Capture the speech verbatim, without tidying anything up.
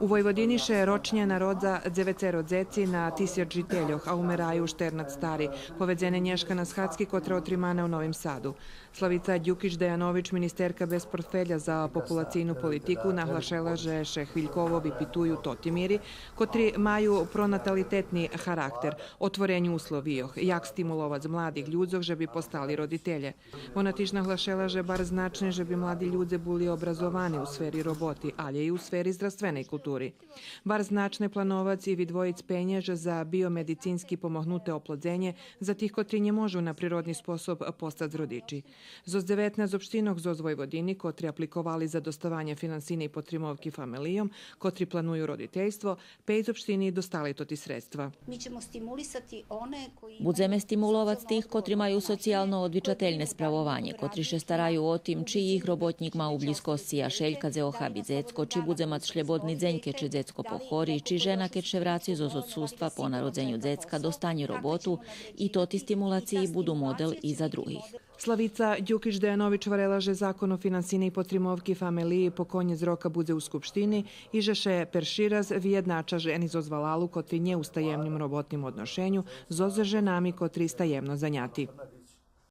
У Войводини ше рочнє народза дзевецеро дзеци на тисяч жительох, а умераю штернац стари, поведзене нєшка на схадзки котра отримана у Новим Саду. Славица Дюкич Даянович, министерка без портфеля за популацийну политику, наглашела же ше хвильково випитую тоти мири котри маю пронаталитетни характер, отвореню условийох, як стимуловац младих людзох же би постали родителє. Вона тиж наглашела же барз значне же би млади людзе були образовани у сфери роботи, алє и у сфери здравственей култури. Барз значне плановац и видвоїц пенєж за биомедицински помогнуте оплодзенє за тих котри нє можу на природни способ постац родичи. Зоз дзеветнац општинох зоз Войводини котри апликовали за доставанє финансийней потримовки фамелийом котри планую родительство, пейц општини достали тоти средства. Ми ћемо стимулисати оне који Будземе стимуловац тих котри маю социялно одвичательне справованє, котри ше стараю о тим чи їх роботнїк ма у блїзкосци яшель кадзе охаби дзецко, чи будзе мац шлєбодни дзень кед ше дзецко похори, чи жена кед ше враци зоз одсуства по народзеню дзецка, достане роботу, и тоти стимулациї буду модел и за других. Славица Дюкич Даянович гварела же закон о финансийней потримовки фамелиї по конєц рока будзе у Скупштини и же ше перши раз виєднача жени зоз валалу котри нє у стаємним роботним одношеню зоз женами котри стаємно заняти.